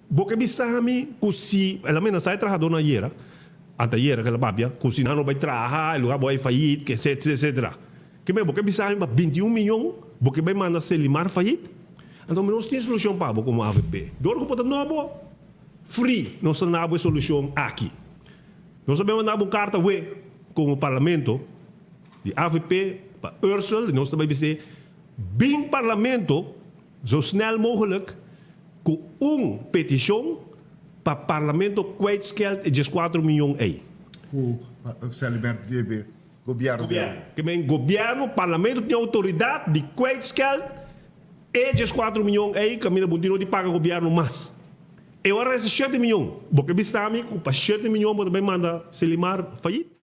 Bo ke bisa mi ku si el a menasá e trahadónan ayera, antayera ku el a papia, ku si nan no bai traha e lugar bo bai fayit, ke etcetera etcetera. Ke men bo ke bisa mi pa 21 miyon bo ke bai manda Selimar fayit? Anto nos tin solushon pa bo komo avp. Dor ku bo ta nobo, free nos ta na bo e solushon aki. Nos ta bai manda bo un karta awe komo parlamento di avp pa Ursel i nos ta bai bis'é bin parlamento zo snel mogelijk ku un petishon pa parlamento kwijtscheld e 14 miyon ei. Ku Selimar debe Gobierno di Aruba. Ke men gobierno, parlamento tin autoridad di kwijtscheld e 14 miyon ey kaminda bo tin no di paga gobierno mas. E ora resta 7 miyon. Bo ke bisa mi ku pa 7 miyon bo ta bay manda Selimar fayit?